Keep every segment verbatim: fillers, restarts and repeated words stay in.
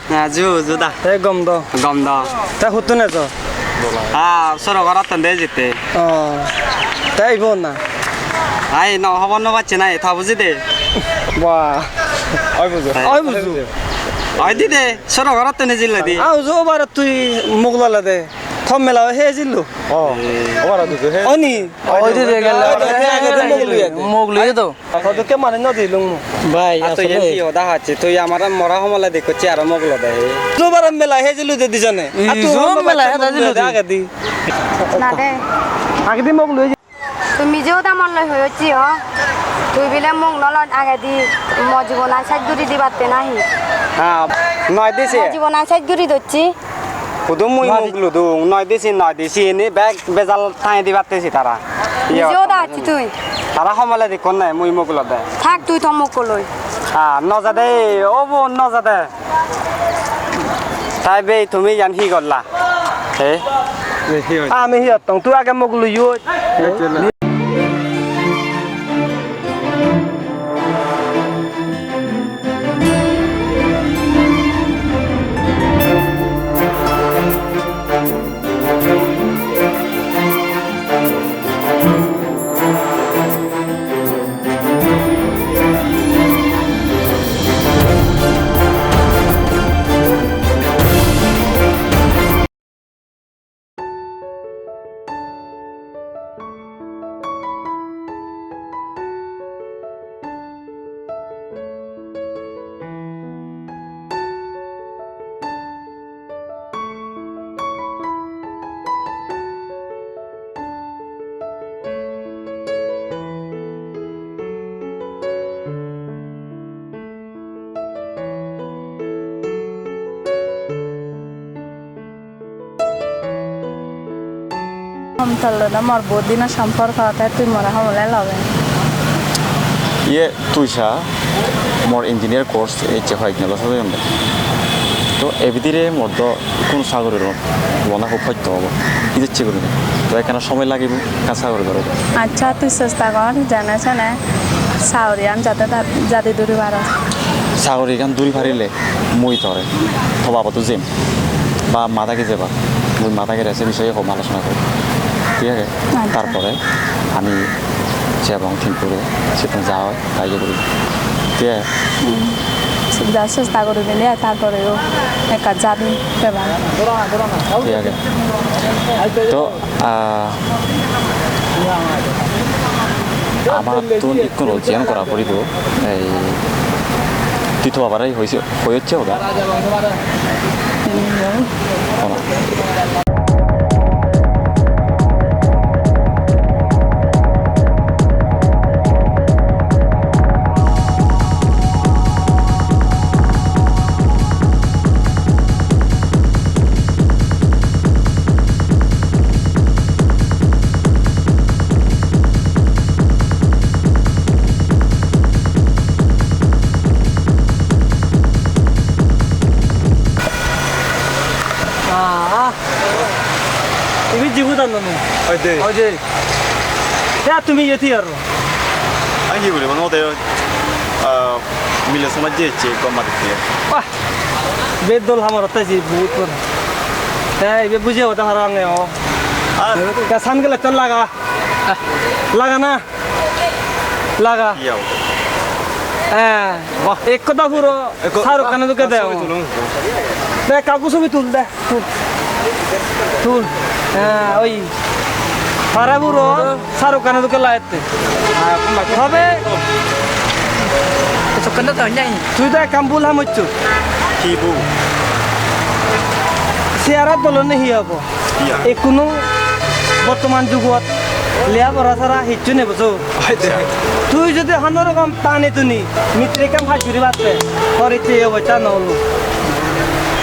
Ha, ju, ju da. Te gom do. Gom do. Te huttun ejo? Ah, soro gorottun de jitte. Oh. Te ibo na? Ai, no, hobor no pacche na, ta buji de. Wah. Oi bujo. Oi bujo. Oi di de, soro gorottun ejille di. Ah, ujo obar tui muglo le de. Thom mela he jillu. Oh, obar tu he. Oni. Oi di de gele. Oi di de gele, muglo ye de. Muglo ye do. Hodokke mane no dilung mu. Bhai, ato yen asole hi hoda hacche? Tui amare mora homole dekkocche aro mok lode. Dubar mela hejulu de dijone. Atu ijo mela hejulu de agedi. Na de. Agedi mok loi. Tui mije hoda mon loi hoyocchi ho. Tui bile mok no loj agedi mo jibonan sej guri dibatte nahi? Ha, noi dise. Mo jibonan sej guri docchi. Hudu mui mari. Mok ludung, noi de sin, noi de sin, bek bejal tangi dibatte si tara. Iyo, mijo da acchi tui. Tara homole dikkon ne, mui mok lode. Thak tui to mok loi. Ha, no jade, o bo no jade. Tai bei tumi yan hi golla? He? Ei, hi oi? Ami hi ottong, tui age mok luyo. Ei, chela. Hom tollo do mor bohut dino somporko, te tui more homole lobe. Iye, tui sa, mor engineer course ecche hoyek dino loi sojoyonde. To ebidire mor do hono sagori lona hub hosto obo. Idecche gurinei. To ekkana somoy lagibo, ekkan sagori gorede. Accha, tui chesta gor, jene sene sagoriyan jate ta-, jate duri paros. Sagorigan duri parile mui tore, to babottun jem. Ba ma dagi jeba, mui ma dagire se bisoye hom alochona gorim. Thik age? Accha. Tar pore ami jebong Thimpure, sittun ja oi, ta iye guri. Thik age? Hmm. Ja chesta guri bili ai, tar poreyo ekka jadi beba. Thik age. To, ah, amattun ikkunu jiyan gora poribo. Ei, Titu babare hoise, hoyocche hoda. Hono. Ah, ibe jibu dan nanu. Oi de. Oi de. Ya tumi yeti aro. Ai hi guri mane ode, ah, mile somaj je ecche gom mari diye. Wah. Bedol hamar otte ji but por. Te ibe buje oda harang e o. Ah. Ka san gele ton laga. Laga na. Laga. Iya. Eh, wah, ekko da puro ekko, Shahrukh Khan-o dokke ah, de. Sobi tulung. De, ekka sobi tul de. Tul. Tul. Eh, oi. Para puro Shahrukh Khan-o dokke lagette. Hobe. Sokkene to nyai. Tui do ekkan bul ham goccho. Hi bul? Seara dolone hi obo? Iya. Ekkunu bortoman jugot leya pora sara hissu nei, bujo? Oi de. Tui jodi hono rokom tani tuni matric-an pass guri patte, tor icche ei obosta no olo.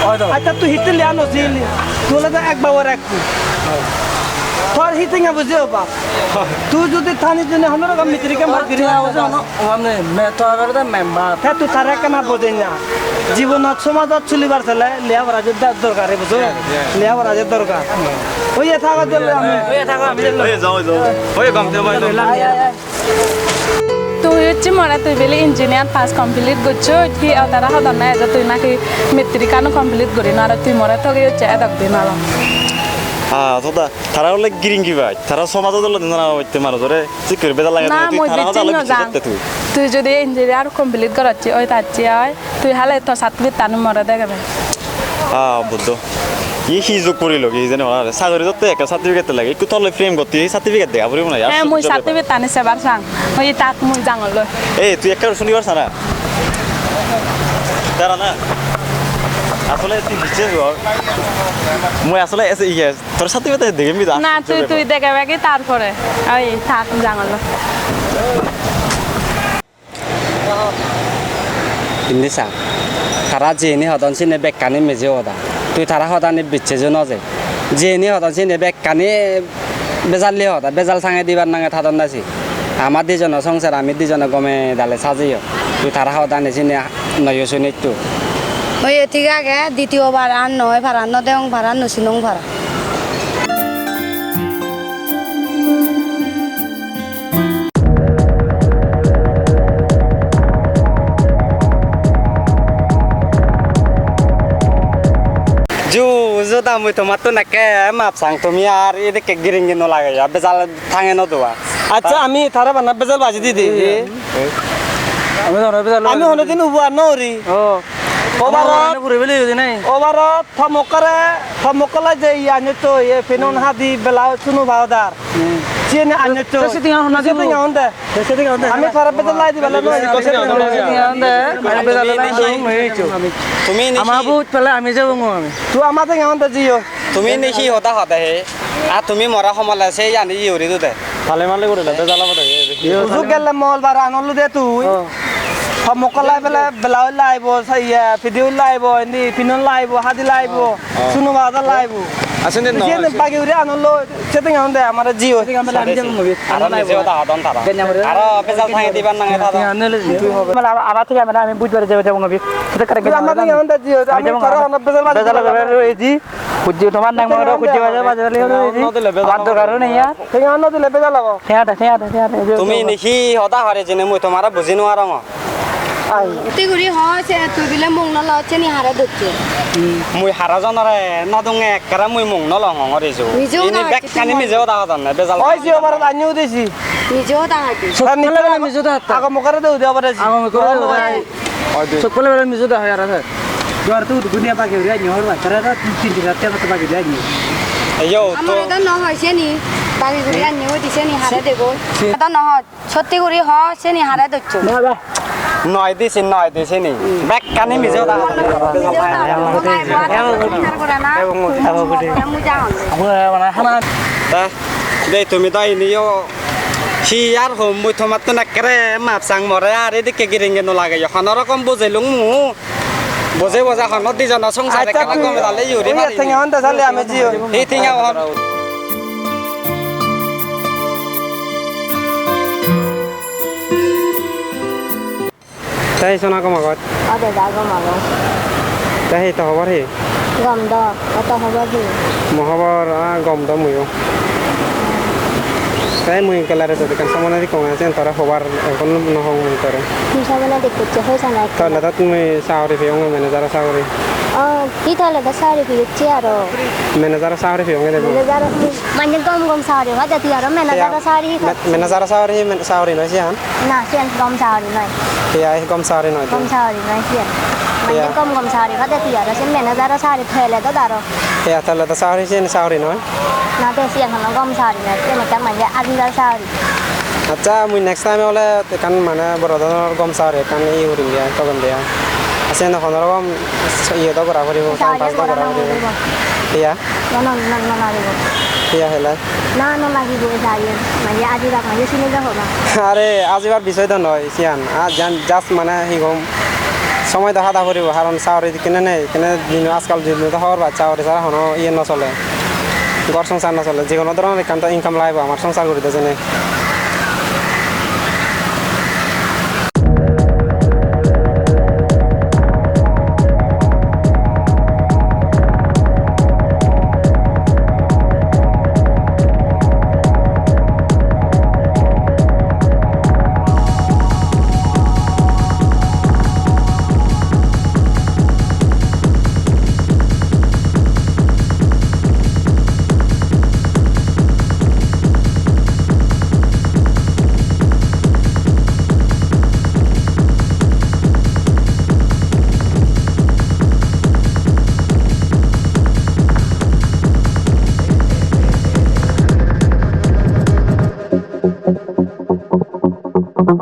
Oi do. Accha, tui hitte leya no sili? Tui olode ek babor ek pu. Tor hi tenga buji oba? Tui jodi tani tuni hono rokom matric-an pass guri patte, Mane, me-, to agede member. Te tui tare ekkena bojei na. Jibonot somajot solibar sele leya pora je do-, dorkar, bujo? Yeah, yeah. Leya pora je dorkar. Oye, thago de ami. Oye, thago ami. Oye, jao, jao. Oye, gom te bhai. Tui hocche more tui bile engineer pass complete gocchoj, hi o tara hodon na ejo tui naki matric ano complete guri no paro, tui more thoge hocche edok din aro. Ah, toda, tara ole giring gi bai, tara somajot ole din na otte manujore, sik guri bejal lage. Na, tui mui tara hodon ole bicche no jang. Tui jodi engineer complete gorocche oi tacche oi, tui hale to certificate tani more degebe. Ah, Buddho. Ye hi jog purilo ki hijeni hona re. Sagori dotte ekka certificate lage. Ekku tole frame gotte certificate dega puribo na. He, mui certificate tani sebar sang. Oi tak mui jangoloi. Ei, tui ekka sunibar sana. Dara na. Asole tui bicche gor. Mui asole ese iye. Tor certificate degem bida. Na, tui, tui degebe ki tar pore. Oi tak jangoloi. Indi sa, tara jiyeni hodon siyeni bekkani mije hoda. Tui tara hodani bicchejo no je. Jiyeni hodon siyeni bekkani bejalli hoda, bejal tange dibar nange tadon na si. Ama dijono songsar, ami dijone gome dale sajeyo. Tui tara hodani siyeni noyo sunittu. Oye, thik age, ditiyo bar ar no oi para, no degong para, no sinong para. Ju, ju da mui tomattun ekke map sang, tumi ar edekke giringi no lageiyo, bejal tange no doa. Accha, ami tara bana bejal baji di di. Ami honodin ubo ar no uri. Oh. Obarot, obarot, tomokkore, tomokkole je iye anjotto, iye penon hadi, blouse, sunu powder. Siyeni anjotto. Te sitting an honna dibo? Sitting an honde? Te sitting an honde? Ami tara bejal lai diba lage. Te sitting an honde? Ami bejal lai diba lage. Tumi ini ama hi? Bujot pele ami jebong ami. Tu ama tenga honde jiyo. Tumi ini hi hoda hoda he? A tumi mora homole se yani iye uri dude. Tale male guri lade jala bode. Uju gelle mol bar anollu de tui. Oh. Tomokkole bele blouse laibo, sa iye, pideo laibo, indi pinon laibo, hadi laibo. Oh. Sunu baja laibo. Asinde no. Jiyeni bagi uri anollo, setting honde amare jiyo. Setting honde ami jebong obi. Aro nije hoda hodon tara. Aro bejal tange dibar nange tara. Mane aba, aba thik age, mane ami bujbar jebo, jebong obi. Tui ama thik age honde jiyo, ami tara honde bejal baji. Bejal baji, ei ji. Hujji tomar nang moro hujji baja baja le horo ji. Amar dorkar nei ar. Tenga no dile bejal obo. Tenga de, tenga de, tenga de. Tumi ini hi hoda hore jini mui tomare buji no parongor. Ai. Ti guri ho se tui bile mung no lo seni hare docche. Mui hara jonore no dunge ekkere mui mung no longor ijo. Ini bekkani mije hoda hodonne bejal. Oi, jiyo barat anyu desi. Mije hoda hoide. Sotto bele mije hoda hotte. Ago mokare de ude obare ji. Ago mokare de ude. Oi de. Sotto bele mije hoda hoi ara se. Duar tu dunia bagi uri anyu hor ba. Tara da tin tin rat te bagi uri anyu. Ayo to. Amare do no hoi seni. Bagi uri anyu oi di seni hare degoi. Do no hoi. Sotti guri ho seni hare doccho. Noi di sin, noi di seni. Bekkani mije hoda. Mije hoda. Te, de tumi do iniyo hi ar hom, mui tomattun ekkere map sang, more ar edikke giringe no lageyo. Hono rokom bujelung mu. Boje boje hono dijono songsar. Accha, ekkena tui gome dale yuri oye mari. Tenga honde sale ami jiyo. Hi tenga hon? Te hi sona gom agot? Ode da gom agot. Te hi to hobor hi? Gom do, o to hobor hi? Mo hobor, ah, gom do muiyo. Te mui gallery-ot ekkan somone dekkong, siyen tore hobar, ekkan no hong mui tore. Hi somone dekkoch, hoi sana ekkan. Tole do tumi sagori peyonge, manager-o sagori. Oh, hi tole do sagori peyocche aro? Manager-o sagori peyonge de mui. Manager-o, mui mane gom gom sagori pade tui aro manager-o sagori hi pacche? Manager-o sagori, sagori noi siyan. Na, siyan gom sagori noi. Iya, gom sagori noi. Gom sagori noi siyan. Mane gom gom sagori pade tui aro siyan manager-o sagori pele do aro. Iya, tole do sagori siyan sagori noi. Na de, siyan hono gom sagori noi, siyan ekkan mane ajibar sagori. Accha, mui next time ole ekkan mane boro dhoronor gom sagori ekkan iye gurim de ai, togem de ai. Siyan hono rokom iye do gora poribo, time pass do gora poribo. Iya. No, no, no, no, no, no. Iya, hele. Na, no lagibo, jai, mane ajibar mane sini do hoba. Are, ajibar bisoy do noi. Siyan, ar jan just mane hi gom, somoy do hada puribo, haron sagori dikkene nei, ekkene dino ajkal dino do hobor pach sagori sara hono iye no sole, ghor songsar no sole, je hono dhoronor ekkan do income lagibo amar songsar guride jene. Ar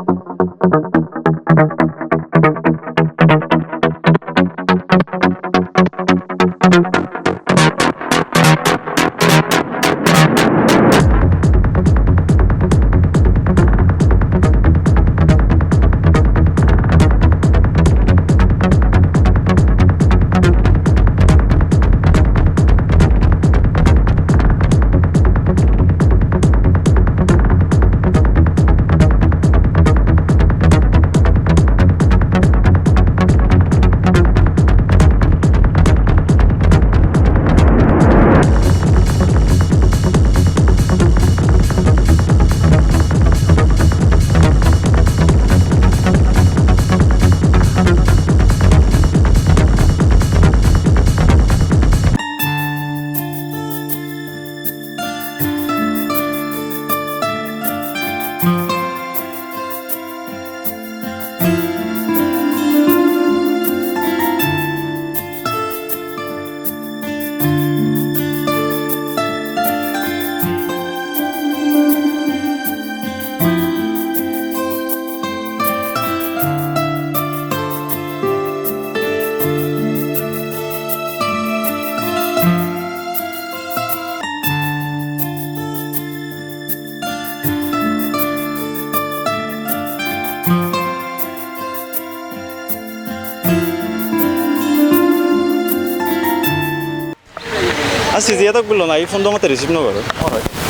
siji edok gulo nahi phone dongotte receive no gore.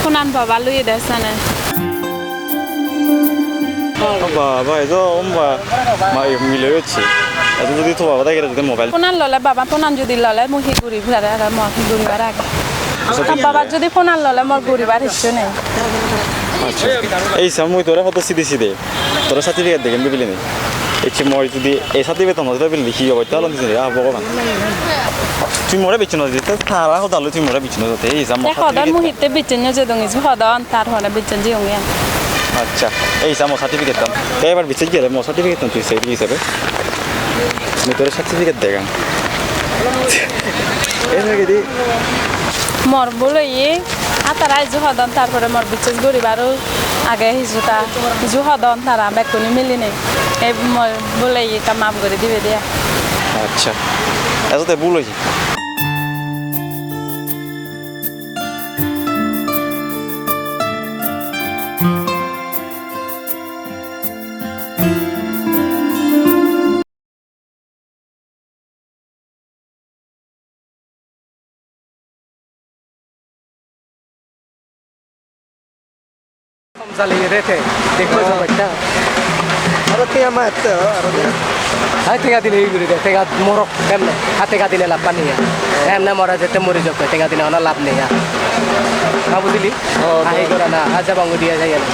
Phone-an baba loye de sene. Baba, ejo umba, ma, mile hocche. Ejo jodi to baba dagere jodi mobile. Phone-an lole baba, phone-an jodi lole mui hi guri bar age, mor hi guri bar age. Ar baba jodi phone-an lole mor guri bar hissu nei. Accha. Ei sa mui tore hodo side side. Tore certificate degem de bilini. Ecche mui jodi ei certificate no dile bilini hi obo? Tale hijeni, ah, Bhogoban. Tui more bicche no dite, tara hoda loi tui more bicche no dite, ei sa mo. Te hodon certificate mui hitte bicche no jedong, iju hodon, tar pore bicche jeyong ya. Accha, ei sa mo certificate tan. Te ebar bicche gele mo certificate tan tui sei hisebe. Mui tore certificate degang. Ei sagedi. Mor bul oye, a tara iju hodon, tar pore mor bicches guribaro age hiju ta. Iju hodon tara bekkune milinei. Ei mor bul oye ekka maaf guri dibe de. Accha. Ejo te bul oye. Jali rete, dekho. Oh. Baita. Aro tenga ma ette, aro tenga. Hai tenga dile hi guri de, tenga morok emne, ha tenga dile lab pani ya. Emne mora jette mori jokko, tenga dile ono lab nei ya. Ha bujili? Oh, ahi gora na, aja bangu dia jai na.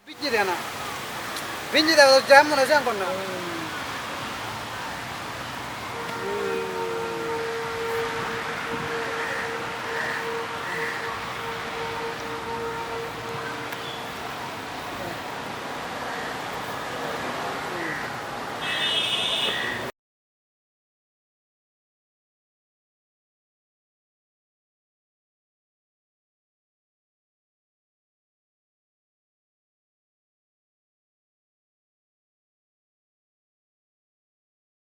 Binji de na. Binji de, jam mone jam konna.